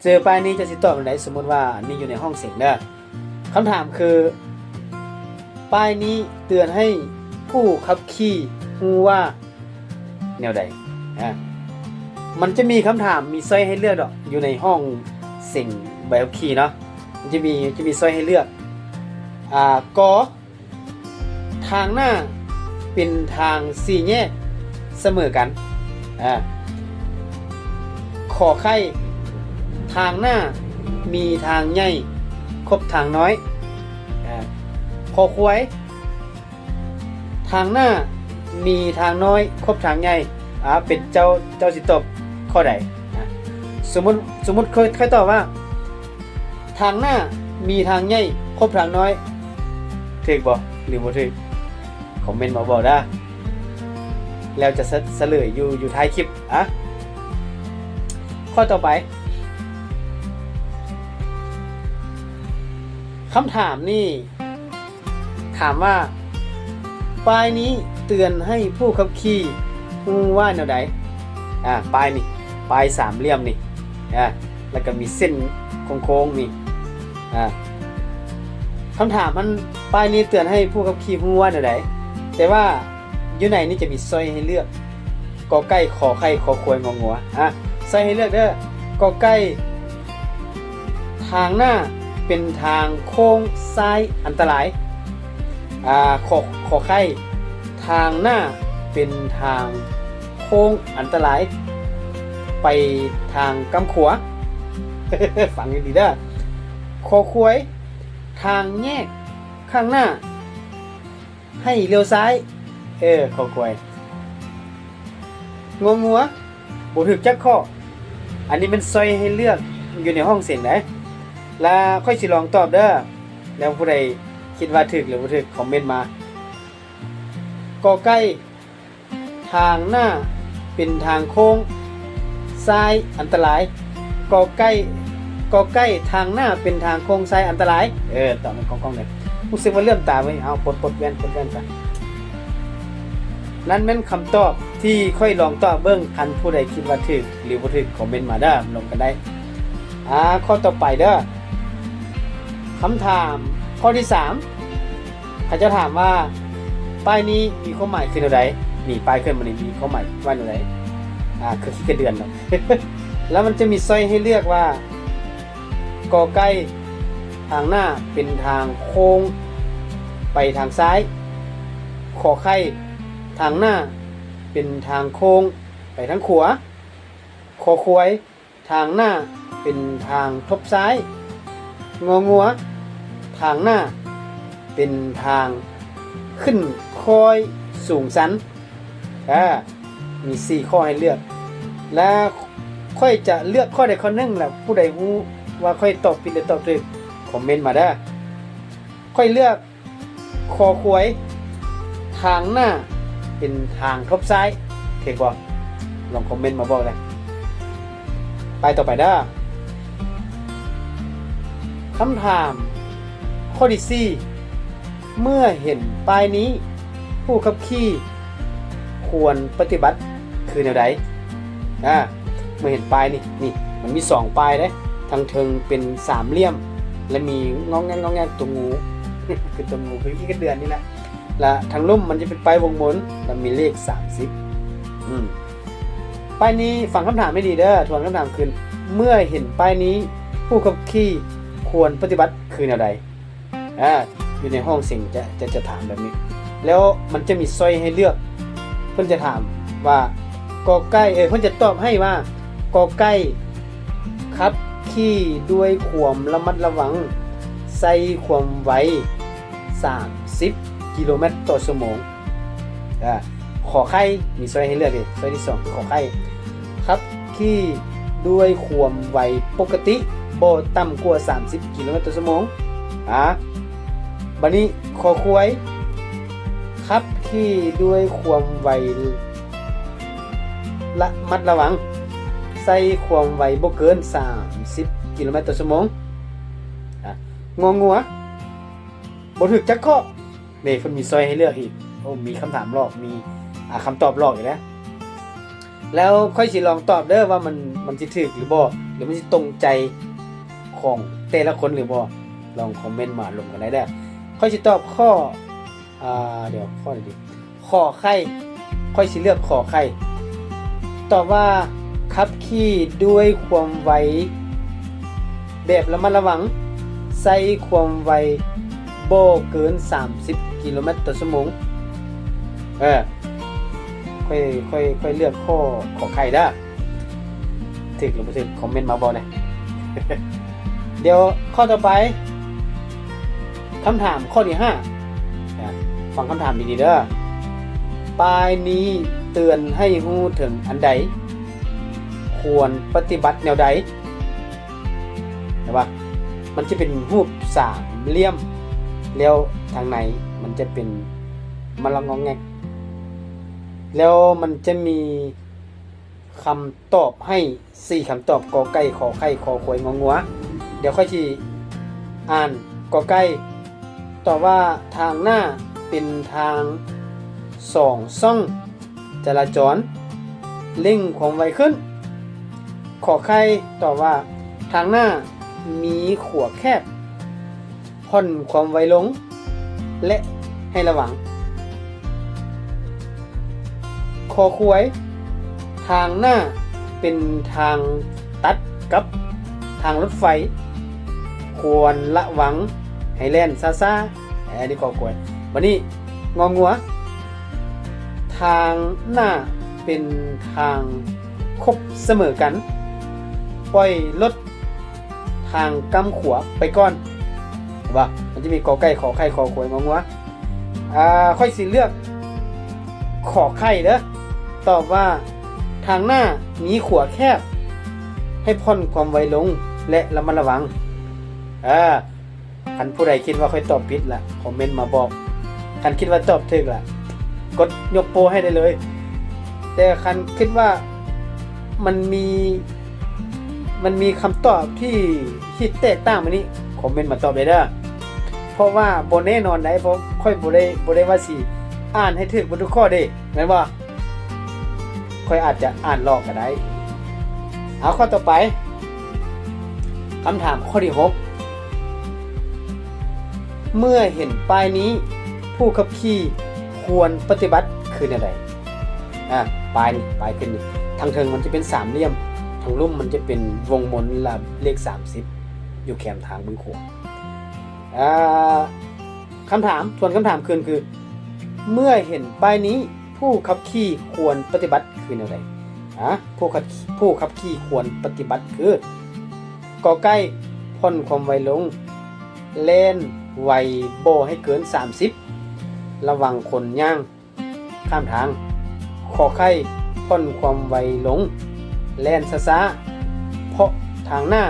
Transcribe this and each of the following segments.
ເຈີປ້າຍນີ້ເຈົ້າຊິຕອບແນວໃດ? ສົມມຸດວ່ານີ້ຢູ່ໃນຫ້ອງເສັງເດີ. ຄຳຖາມຄື ປ້າຍນີ້ເຕືອນໃຫ້ຜູ້ຂັບຂີ່ຮູ້ວ່າແນວໃດ? ອາ ມັນຈະມີຄຳຖາມ ມີຊ້ອຍໃຫ້ເລືອກດອກ ຢູ່ໃນຫ້ອງເສັງໃບຂັບຂີ່ເນາະ. ມັນຈະມີ ຈະມີຊ້ອຍໃຫ້ເລືອກ ອາ ກ ທາງໜ້າເປັນທາງສີ່ແຍກສະເໝີກັນ. ອາ ຂໍໄຂ່ ທາງໜ້າມີທາງໃຫຍ່ຄົບທາງນ້ອຍ. ອາ ຂໍຄວາຍ ທາງໜ້າມີທາງນ້ອຍຄົບທາງໃຫຍ່. ອາ ເປັນເຈົ້າ ເຈົ້າຊິຕອບຂໍ້ໃດ? ອາ ສົມມຸດ ສົມມຸດຂ້ອຍ ຂ້ອຍຕອບວ່າ ທາງໜ້າມີທາງໃຫຍ່ຄົບທາງນ້ອຍ ຖືກບໍ່ ຫຼືບໍ່ຖືກ? ຄອມເມັນມາບອກເດີ ແລ້ວຈະສະ ສະເຫຼີຍຢູ່ ຢູ່ທ້າຍຄລິບ. ອາ ຂໍ້ຕໍ່ໄປ ຄຳຖາມນີ້ ຖາມວ່າ ປ້າຍນີ້ເຕືອນໃຫ້ຜູ້ຂັບຂີ່ຮູ້ວ່າແນວໃດ? ອາ ປ້າຍນີ້ ປ້າຍສາມຫຼ່ຽມນີ້ ອາ ແລ້ວກໍມີເສັ້ນໂຄ້ງໆນີ້. ອາ ຄຳຖາມຫັ້ນ ປ້າຍນີ້ເຕືອນໃຫ້ຜູ້ຂັບຂີ່ຮູ້ວ່າແນວໃດ? ແຕ່ວ່າຢູ່ໃນນີ້ຈະມີຊ້ອຍໃຫ້ເລືອກ ກ ໄກ່ ຂ ໄຂ່ ຄ ຄວາຍ ງ ງົວ. ອາ ຊ້ອຍໃຫ້ເລືອກເດີ ກ ໄກ່ ທາງໜ້າເປັນທາງໂຄ້ງຊ້າຍອັນຕະລາຍ. ອາ ຂ ຂ ໄຂ່ ທາງໜ້າເປັນທາງໂຄ້ງອັນຕະລາຍ ໄປທາງກ້ຳຂວາ. ຟັງດີໆເດີ ຄ ຄວາຍ ທາງແຍກຂ້າງໜ້າ ໃຫ້ລ້ຽວຊ້າຍ. ເອີ ຄ ຄວາຍ ງ ງົວ ບໍ່ຖືກຈັກຂໍ້. ອັນນີ້ແມ່ນຊ້ອຍໃຫ້ເລືອກຢູ່ໃນຫ້ອງເສັງໃດ໋ ລະຂ້ອຍຊິລອງຕອບເດີ ແລ້ວຜູ້ໃດຄິດວ່າຖືກ ຫຼືບໍ່ຖືກ ຄອມເມັນມາ. ກ ໄກ່ ທາງໜ້າເປັນທາງໂຄ້ງຊ້າຍອັນຕະລາຍ. ກ ໄກ່ ກ ໄກ່ ທາງໜ້າເປັນທາງໂຄ້ງຊ້າຍອັນຕະລາຍ. ເອີ ຕອບໃຫ້ກ້ອງໆເດີ ຮູ້ສຶກວ່າເຫຼື້ອມຕາເວີຍ. ເອົາ ປົດ ປົດແວ່ນ ປົດແວ່ນຊະ. ນັ້ນແມ່ນຄຳຕອບທີ່ຂ້ອຍລອງຕອບເບິ່ງ ຄັນຜູ້ໃດຄິດວ່າຖືກ ຫຼືບໍ່ຖືກ ຄອມເມັນມາເດີ ລົມກັນໄດ້. ອາ ຂໍ້ຕໍ່ໄປເດີ ຄຳຖາມຂໍ້ທີສາມ ເຂົາເຈົ້າຖາມວ່າ ປ້າຍນີ້ມີຄວາມໝາຍຄືແນວໃດ? ນີ້ ປ້າຍຂຶ້ນມານີ້ມີຄວາມໝາຍວ່າແນວໃດ? ອາ ຄືຂີ້ກະເດືອນເນາະ. ແລ້ວມັນຈະມີຊ້ອຍໃຫ້ເລືອກວ່າ ກ ໄກ່ ທາງໜ້າເປັນທາງໂຄ້ງໄປທາງຊ້າຍ, ຂໍໄຂ່ ທາງໜ້າເປັນທາງໂຄ້ງໄປທາງຂວາ, ຂໍຄວາຍ ທາງໜ້າເປັນທາງທົບຊ້າຍ, ງ ງົວ ທາງໜ້າເປັນທາງຂຶ້ນຄ້ອຍສູງຊັນ. ອາ ມີສີ່ຂໍ້ໃຫ້ເລືອກ ແລະ ຂ້ອຍຈະເລືອກຂໍ້ໃດຂໍ້ໜຶ່ງ ແລະ ຜູ້ໃດຮູ້ວ່າຂ້ອຍຕອບຜິດ ຫຼື ຕອບຖືກ ຄອມເມັນມາເດີ. ຂ້ອຍເລືອກ ຄໍຄວາຍ ທາງໜ້າເປັນທາງທົບຊ້າຍ ຖືກບໍ່? ລອງຄອມເມັນມາບອກແດ່. ໄປຕໍ່ໄປເດີ. ຄຳຖາມຂໍ້ທີສີ່ ເມື່ອເຫັນປ້າຍນີ້ ຜູ້ຂັບຂີ່ຄວນປະຕິບັດຄືແນວໃດ? ອາ ເມື່ອເຫັນປ້າຍນີ້ ນີ້ ມັນມີສອງປ້າຍເດ້ ທາງເທິງເປັນສາມຫຼ່ຽມ ແລະ ມີງອກແງກ ງອກແງກ ຕົວງູ ຄືຕົວງູ ຄືຂີ້ກະເດືອນນີ້ແຫຼະ ລະທາງລຸ່ມມັນຈະເປັນປ້າຍວົງມົນ ລະມີເລກສາມສິບ. ອືມ ປ້າຍນີ້ ຟັງຄຳຖາມໃຫ້ດີເດີ ທວນຄຳຖາມຄືນ ເມື່ອເຫັນປ້າຍນີ້ ຜູ້ຂັບຂີ່ຄວນປະຕິບັດຄືແນວໃດ? ອາ ຢູ່ໃນຫ້ອງເສັງຈະ ຈະ ຈະຖາມແບບນີ້ ແລ້ວມັນຈະມີຊ້ອຍໃຫ້ເລືອກ ເພິ່ນຈະຖາມວ່າ ກ ໄກ່ ເອີ ເພິ່ນຈະຕອບໃຫ້ວ່າ ກ ໄກ່ ຂັບຂີ່ດ້ວຍຄວາມລະມັດລະວັງ ໃຊ້ຄວາມໄວສາມສິບກິໂລແມັດຕໍ່ຊົ່ວໂມງ. ອາ ຂໍໄຂ່ ມີຊ້ອຍໃຫ້ເລືອກເດ ຊ້ອຍທີສອງ ຂໍໄຂ່ ຂັບຂີ່ດ້ວຍຄວາມໄວປົກກະຕິ ບໍ່ຕ່ຳກວ່າສາມສິບກິໂລແມັດຕໍ່ຊົ່ວໂມງ. ອາ ບາດນີ້ ຄໍຄວາຍ ຂັບຂີ່ດ້ວຍຄວາມໄວລະມັດລະວັງ ໃຊ້ຄວາມໄວບໍ່ເກີນສາມສິບກິໂລແມັດຕໍ່ຊົ່ວໂມງ. ອາ ງ ງົວ ບໍ່ຖືກຈັກຂໍ້. ເດ ເພິ່ນມີຊ້ອຍໃຫ້ເລືອກອີກ. ໂອ້ ມີຄຳຖາມຫຼອກ ມີ ອາ ຄຳຕອບຫຼອກອີກແລ້ວ. ແລ້ວຂ້ອຍຊິລອງຕອບເດີວ່າມັນ ມັນຊິຖືກຫຼືບໍ່ ຫຼືມັນຊິຕົງໃຈຂອງແຕ່ລະຄົນຫຼືບໍ່ ລອງຄອມເມັນມາລົມກັນໄດ້ເດີ. ຂ້ອຍຊິຕອບຂໍ້ ອ່າ ດຽວ ຂໍ້ໃດດີ ຂໍໄຂ່ ຂ້ອຍຊິເລືອກຂໍໄຂ່ ຕອບວ່າ ຂັບຂີ່ດ້ວຍຄວາມໄວແບບລະມັດລະວັງ ໃຊ້ຄວາມໄວບໍ່ເກີນສາມສິບກິໂລແມັດຕໍ່ຊົ່ວໂມງ. ເອີ ຂ້ອຍ ຂ້ອຍ ຂ້ອຍເລືອກຂໍ້ ຂໍໄຂ່ເດີ. ຖືກຫຼືບໍ່ຖືກ ຄອມເມັນມາບອກແດ່. ດຽວຂໍ້ຕໍ່ໄປ ຄຳຖາມຂໍ້ທີຫ້າ ຟັງຄຳຖາມດີໆເດີ. ປ້າຍນີ້ເຕືອນໃຫ້ຮູ້ເຖິງອັນໃດ? ຄວນປະຕິບັດແນວໃດ? ເຫັນບໍ່? ມັນຈະເປັນຮູບສາມຫຼ່ຽມ ແລ້ວທາງໃນມັນຈະເປັນມະລະງອງແງກ ແລ້ວມັນຈະມີ ຄຳຕອບໃຫ້ສີ່ຄຳຕອບ ກ ໄກ່ ຂໍໄຂ່ ຄໍ ຄວາຍ ງ ງົວ. ດຽວຂ້ອຍຊິອ່ານ ກ ໄກ່ ຕອບວ່າ ທາງໜ້າເປັນທາງສອງຊ່ອງຈະລາຈອນ ເລັ່ງຄວາມໄວຂຶ້ນ. ຂໍໄຂ່ ຕອບວ່າ ທາງໜ້າມີຂົວແຄບ ຜ່ອນຄວາມໄວລົງ ແລະ ໃຫ້ລະວັງ. ຄໍຄວາຍ ທາງໜ້າເປັນທາງຕັດກັບທາງລົດໄຟ ຄວນລະວັງໃຫ້ແລ່ນຊ້າໆ. ອັນນີ້ຄໍຄວາຍ. ບາດນີ້ ງ ງົວ ທາງໜ້າເປັນທາງຄົບສະເໝີກັນ ປ່ອຍລົດ ທາງກ້ຳຂວາໄປກ່ອນ. ເຫັນບໍ່? ມັນຈະມີ ກ ໄກ່ ຂໍໄຂ່ ຄໍ ຄວາຍ ງ ງົວ. ອ່າ ຂ້ອຍຊິເລືອກ ຂໍໄຂ່ເດີ ຕອບວ່າ ທາງໜ້າມີຂົວແຄບ ໃຫ້ຜ່ອນຄວາມໄວລົງ ແລະ ລະມັດລະວັງ. ເອີ ຄັນຜູ້ໃດຄິດວ່າຂ້ອຍຕອບຜິດລະ ຄອມເມັນມາບອກ. ຄັນຄິດວ່າຕອບຖືກລະ ກົດຍົກໂປ້ໃຫ້ໄດ້ເລີຍ. ແຕ່ຄັນຄິດວ່າມັນມີ ມັນມີຄຳຕອບທີ່ ທີ່ແຕກຕ່າງໄປນີ້ ຄອມເມັນມາຕອບໄດ້ເດີ. ເພາະວ່າບໍ່ແນ່ນອນໃດ ເພາະຂ້ອຍບໍ່ໄດ້ ບໍ່ໄດ້ວ່າຊິອ່ານໃຫ້ຖືກເບິດທຸກຂໍ້ເດ້ ແມ່ນບໍ່? ຂ້ອຍອາດຈະອ່ານຫຼອກກໍໄດ້. ເອົາ ຂໍ້ຕໍ່ໄປ ຄຳຖາມຂໍ້ທີຫົກ ເມື່ອເຫັນປ້າຍນີ້ ຜູ້ຂັບຂີ່ຄວນປະຕິບັດຄືແນວໃດ? ອ່າ ປ້າຍນີ້ ປ້າຍຂຶ້ນນີ້ ທາງເທິງມັນຈະເປັນສາມຫຼ່ຽມ ທາງລຸ່ມມັນຈະເປັນວົງມົນ ລະເລກສາມສິບ ຢູ່ແຄມທາງເບື້ອງຂວາ. ອ່າ ຄຳຖາມ ທວນຄຳຖາມຄືນຄື ເມື່ອເຫັນປ້າຍນີ້ ຜູ້ຂັບຂີ່ຄວນປະຕິບັດຄືແນວໃດ? ອາ ຜູ້ຂັບ ຜູ້ຂັບຂີ່ຄວນປະຕິບັດຄື ກ ໄກ່ ຜ່ອນຄວາມໄວລົງ ແລ່ນໄວບໍ່ໃຫ້ເກີນສາມສິບ ລະວັງຄົນຍ່າງຂ້າມທາງ. ຂໍໄຂ່ ຜ່ອນຄວາມໄວລົງ ແລ່ນຊ້າໆ ເພາະທາງໜ້າ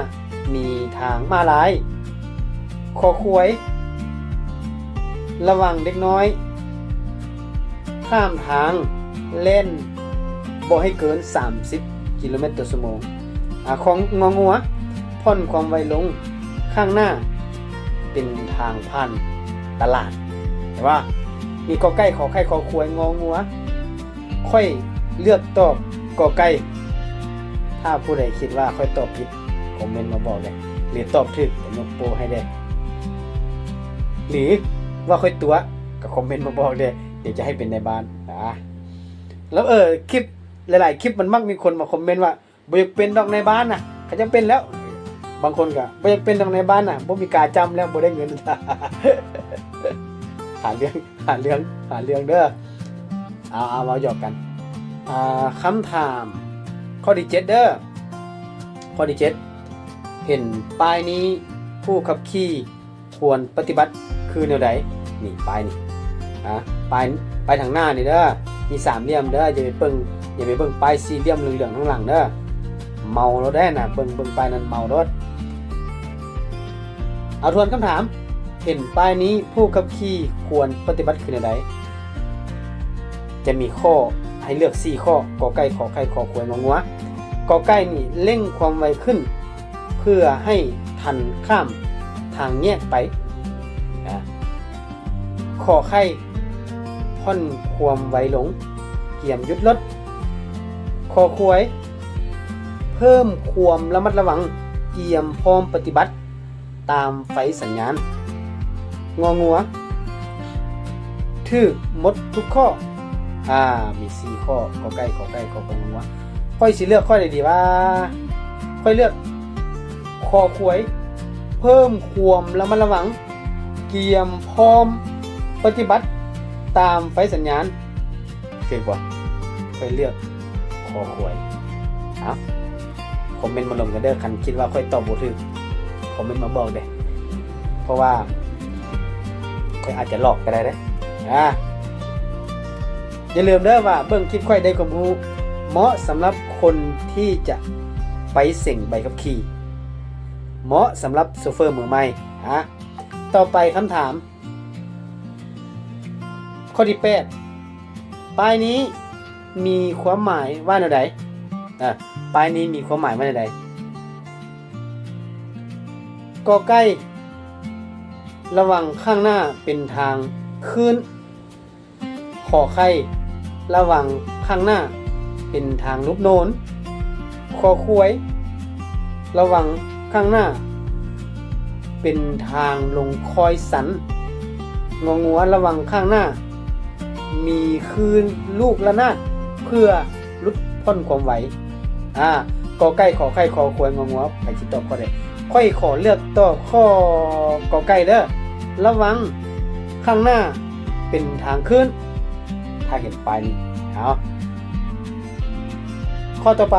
ມີທາງມ້າລາຍ. ຄໍຄວາຍ ລະວັງເດັກນ້ອຍຂ້າມທາງ ແລ່ນບໍ່ໃຫ້ເກີນສາມສິບກິໂລແມັດຕໍ່ຊົ່ວໂມງ. ອາ ຂອງ ງ ງົວ ຜ່ອນຄວາມໄວລົງ ຂ້າງໜ້າເປັນທາງຜ່ານຕະຫຼາດ. ເຫັນບໍ່? ມີ ກ ໄກ່ ຂໍໄຂ່ ຄໍຄວາຍ ງ ງົວ. ຂ້ອຍເລືອກຕອບ ກ ໄກ່. ຖ້າຜູ້ໃດຄິດວ່າຂ້ອຍຕອບຜິດ ຄອມເມັນມາບອກແດ່ ຫຼືຕອບຖືກກໍຍົກໂປ້ໃຫ້ແດ່ ຫຼືວ່າຂ້ອຍຕົວະກໍຄອມເມັນມາບອກແດ່ ດຽວຈະໃຫ້ເປັນນາຍບ້ານ. ອາ ແລ້ວ ເອີ ຄລິບ ຫຼາຍໆຄລິບມັນມັກມີຄົນມາຄອມເມັນວ່າ ບໍ່ຢາກເປັນດອກນາຍບ້ານນະ ເຂົາເຈົ້າເປັນແລ້ວ. ບາງຄົນກໍບໍ່ຢາກເປັນດອກນາຍບ້ານນະ ບໍ່ມີກາຈ້ຳແລ້ວ ບໍ່ໄດ້ເງິນ. ຫາເລື່ອງ ຫາເລື່ອງ ຫາເລື່ອງເດີ. ເອົາ ເອົາ ເວົ້າຫຍອກກັນ. ອ່າ ຄຳຖາມຂໍ້ທີເຈັດເດີ ຂໍ້ທີເຈັດ ເຫັນປ້າຍນີ້ ຜູ້ຂັບຂີ່ ຄວນປະຕິບັດຄືແນວໃດ? ນີ້ປ້າຍນີ້ ອາ ປ້າຍ ປ້າຍທາງໜ້ານີ້ເດີ ມີສາມຫຼ່ຽມເດີ ຢ່າໄປເບິ່ງ ຢ່າໄປເບິ່ງປ້າຍສີ່ຫຼ່ຽມເຫຼືອງໆທາງຫຼັງເດີ ເມົາໂລດເດ້ນະ ເບິ່ງ ເບິ່ງປ້າຍນັ້ນເມົາໂລດ. ເອົາ ທວນຄຳຖາມ ເຫັນປ້າຍນີ້ຜູ້ຂັບຂີ່ຄວນປະຕິບັດຄືແນວໃດ? ຈະມີຂໍ້ໃຫ້ເລືອກສີ່ຂໍ້ ກ ໄກ່ ຂໍໄຂ່ ຄໍ ຄວາຍ ງ ງົວ. ກ ໄກ່ນີ້ ເລັ່ງຄວາມໄວຂຶ້ນ ເພື່ອໃຫ້ທັນຂ້າມທາງແຍກໄປ. ອາ ຂໍໄຂ່ ຜ່ອນຄວາມໄວລົງ ກຽມຢຸດລົດ. ຄໍຄວາຍ ເພີ່ມຄວາມລະມັດລະວັງ, ກຽມພ້ອມປະຕິບັດຕາມໄຟສັນຍານ. ງໍງົວ ຖືກໝົດທຸກຂໍ້. ອາ ມີສີ່ຂໍ້ ກໍໄກ່ ຂໍໄຂ່ ຂໍຄວາຍ ງໍງົວ. ຂ້ອຍຊິເລືອກຂໍ້ໃດດີວະ? ຂ້ອຍເລືອກ ຄໍຄວາຍ ເພີ່ມຄວາມລະມັດລະວັງ, ກຽມພ້ອມປະຕິບັດຕາມໄຟສັນຍານ. ຖືກບໍ່? ຂ້ອຍເລືອກຄໍຄວາຍ. ເອົ້າ ຄອມເມັນມາລົມກັນເດີ້ ຄັນຄິດວ່າຂ້ອຍຕອບບໍ່ຖືກ ຄອມເມັນມາບອກເດີ້ ເພາະວ່າຂ້ອຍອາດຈະຫຼອກກໍໄດ້ເດ້. ອາ ຢ່າລືມເດີ້ວ່າເບິ່ງຄລິບຂ້ອຍໄດ້ຄວາມຮູ້ ເໝາະສຳລັບຄົນທີ່ຈະໄປເສັງໃບຂັບຂີ່, ເໝາະສຳລັບໂຊເຟີມືໃໝ່. ອາ ຕໍ່ໄປຄຳຖາມ ຂໍ້ທີແປດ ປ້າຍນີ້ມີຄວາມໝາຍວ່າແນວໃດ? ເອີ ປ້າຍນີ້ມີຄວາມໝາຍວ່າແນວໃດ? ກໍໄກ່ ລະວັງຂ້າງໜ້າເປັນທາງຂຶ້ນ. ຂໍໄຂ່ ລະວັງຂ້າງໜ້າເປັນທາງລູບໂນນ. ຄໍຄວາຍ ລະວັງຂ້າງໜ້າເປັນທາງລົງຄອຍຊັນ. ງໍງົວ ລະວັງຂ້າງໜ້າມີຄື້ນລູກລະນາດ ເພື່ອຫຼຸດຜ່ອນຄວາມໄວ. ອາ ກໍໄກ່ ຂໍໄຂ່ ຄໍຄວາຍ ງໍງົວ ໃຜຊິຕອບຂໍ້ໃດ? ຂ້ອຍຂໍເລືອກຕອບຂໍ້ ກໍໄກ່ເດີ້ ລະວັງຂ້າງໜ້າເປັນທາງຂຶ້ນ. ຖ້າເຫັນປ້າຍນີ້ ເອົາ ຂໍ້ຕໍ່ໄປ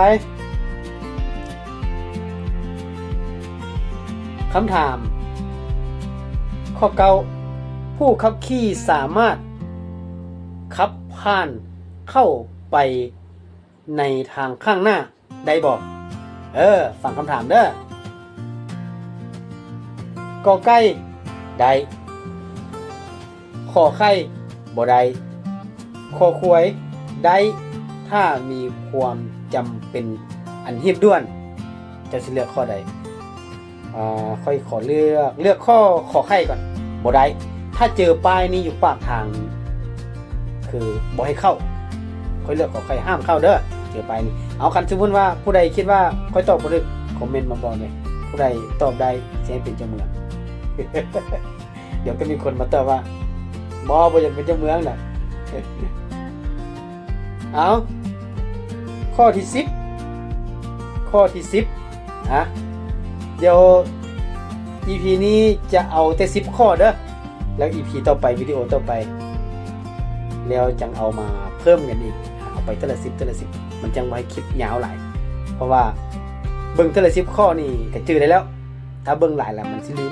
ຄຳຖາມ ຂໍ້ເກົ້າ ຜູ້ຂັບຂີ່ສາມາດຂັບຜ່ານເຂົ້າໄປໃນທາງຂ້າງໜ້າ ໄດ້ບໍ່? ເອີ ຟັງຄຳຖາມເດີ້. ກໍໄກ່ ໄດ້. ຂໍໄຂ່ ບໍ່ໄດ້. ຄໍຄວາຍ ໄດ້ ຖ້າມີຄວາມຈຳເປັນອັນຮີບດ່ວນ. ເຈົ້າຊິເລືອກຂໍ້ໃດ? ອາ ຂ້ອຍຂໍເລືອກ ເລືອກຂໍ້ ຂໍໄຂ່ກ່ອນ. ບໍ່ໄດ້. ຖ້າເຈີປ້າຍນີ້ຢູ່ປາກທາງ ຄືບໍ່ໃຫ້ເຂົ້າ. ຂ້ອຍເລືອກຂໍໄຂ່ ຫ້າມເຂົ້າເດີ້ ເຈີປ້າຍນີ້. ເອົາ ຄັນສົມມຸດວ່າຜູ້ໃດຄິດວ່າຂ້ອຍຕອບບໍ່ຖືກ ຄອມເມັນມາບອກແດ່. ຜູ້ໃດຕອບໄດ້ຊິໃຫ້ເປັນເຈົ້າເມືອງ. ດຽວກໍມີຄົນມາຕອບວ່າ ບໍ່ ບໍ່ຢາກເປັນເຈົ້າເມືອງນະ. ເອົາ ຂໍ້ທີສິບ ຂໍ້ທີສິບ ອະ ດຽວອີພີນີ້ຈະເອົາແຕ່ສິບຂໍ້ເດີ້. ແລ້ວອີພີຕໍ່ໄປ ວິດີໂອຕໍ່ໄປ ແລ້ວຈັ່ງເອົາມາເພີ່ມກັນອີກ ເອົາໄປເທື່ອລະສິບ ເທື່ອລະສິບ ມັນຈັ່ງບໍ່ໃຫ້ຄລິບຍາວຫຼາຍ ເພາະວ່າເບິ່ງເທື່ອລະສິບຂໍ້ນີ້ກໍຈື່ໄດ້ແລ້ວ ຖ້າເບິ່ງຫຼາຍແລ້ວມັນຊິລືມ.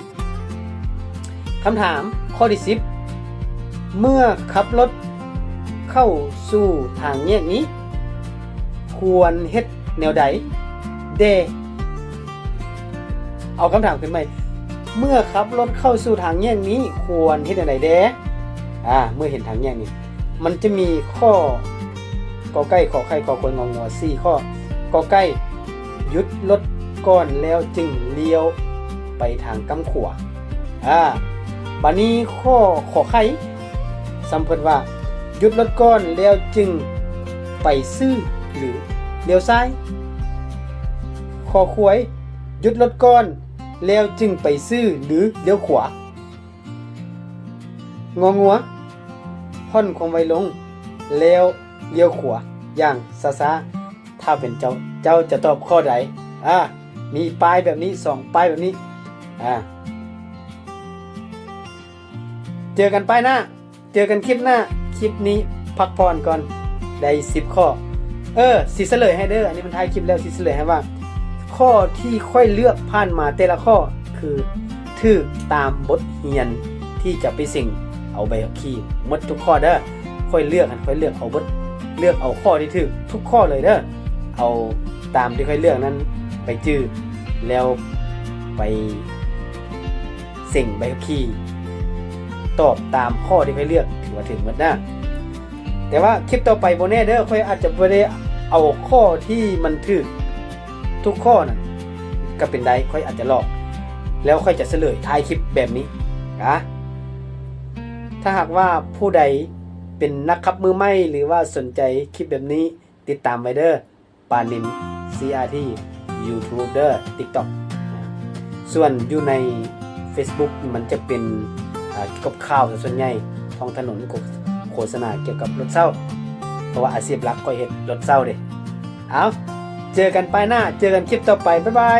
ຄຳຖາມຂໍ້ທີສິບ ເມື່ອຂັບລົດເຂົ້າສູ່ທາງແຍກນີ້ ຄວນເຮັດແນວໃດແດ່? ເອົາຄຳຖາມຂຶ້ນໃໝ່ ເມື່ອຂັບລົດເຂົ້າສູ່ທາງແຍກນີ້ ຄວນເຮັດແນວໃດແດ່? ອາ ເມື່ອເຫັນທາງແຍກນີ້ ມັນຈະມີຂໍ້ ກໍໄກ່ ຂໍໄຂ່ ຄໍຄວາຍ ງໍງົວ ສີ່ຂໍ້. ກໍໄກ່ ຢຸດລົດກ່ອນແລ້ວຈຶ່ງລ້ຽວໄປທາງກ້ຳຂວາ. ອາ ບາດນີ້ຂໍ້ ຂໍໄຂ່ ສຳເພິ່ນວ່າ ຢຸດລົດກ່ອນແລ້ວຈຶ່ງໄປຊື່ ຫຼື ລ້ຽວຊ້າຍ? ຄໍຄວາຍ ຢຸດລົດກ່ອນແລ້ວຈຶ່ງໄປຊື່ ຫຼື ລ້ຽວຂວາ? ງໍງົວ ຜ່ອນຄວາມໄວລົງ ແລ້ວລ້ຽວຂວາຢ່າງຊ້າໆ. ຖ້າເປັນເຈົ້າ, ເຈົ້າຈະຕອບຂໍ້ໃດ? ອາ ມີປ້າຍແບບນີ້ ສອງປ້າຍແບບນີ້. ອາ ເຈີກັນປ້າຍໜ້າ ເຈີກັນຄລິບໜ້າ. ຄລິບນີ້ພັກຜ່ອນກ່ອນ ໄດ້ສິບຂໍ້. ເອີ ຊິສະເຫຼີຍໃຫ້ເດີ້ ອັນນີ້ມັນທ້າຍຄລິບແລ້ວ ຊິສະເຫຼີຍໃຫ້ວ່າ ຂໍ້ທີ່ຂ້ອຍເລືອກຜ່ານມາແຕ່ລະຂໍ້ ຄືຖືກຕາມບົດຮຽນທີ່ຈະໄປເສັງເອົາໃບຂັບຂີ່ໝົດທຸກຂໍ້ເດີ້. ຂ້ອຍເລືອກຫັ້ນ ຂ້ອຍເລືອກເອົາເບິດ ເລືອກເອົາຂໍ້ທີ່ຖືກທຸກຂໍ້ເລີຍເດີ້. ເອົາຕາມທີ່ຂ້ອຍເລືອກນັ້ນໄປຈື່ ແລ້ວໄປເສັງໃບຂັບຂີ່ ຕອບຕາມຂໍ້ທີ່ຂ້ອຍເລືອກ ຖືວ່າຖືກໝົດນະ. ແຕ່ວ່າຄລິບຕໍ່ໄປບໍ່ແນ່ເດີ້ ຂ້ອຍອາດຈະບໍ່ໄດ້ເອົາຂໍ້ທີ່ມັນຖືກທຸກຂໍ້ນັ້ນກໍເປັນໄດ້ ຂ້ອຍອາດຈະຫຼອກ ແລ້ວຂ້ອຍຈະສະເຫຼີຍທ້າຍຄລິບແບບນີ້ນະ. ຖ້າຫາກວ່າຜູ້ໃດເປັນນັກຂັບມືໃໝ່ ຫຼືວ່າສົນໃຈຄລິບແບບນີ້ ຕິດຕາມໄວ້ເດີ້. ປານິນ ຊີອາທີ ຢູທູບເດີ ຕິກຕັອກ ສ່ວນຢູ່ໃນເຟສບຸກມັນຈະເປັນ ອ່າ ກ່ຽວກັບຂ່າວຊະສ່ວນໃຫຍ່ ທ້ອງຖະໜົນ ໂຄສະນາກ່ຽວກັບລົດເຊົ່າ ເພາະວ່າອາຊີບຫຼັກຂ້ອຍເຮັດລົດເຊົ່າເດ້. ເອົາ ເຈີກັນປາຍໜ້າ ເຈີກັນຄລິບຕໍ່ໄປ ບາຍບາຍ.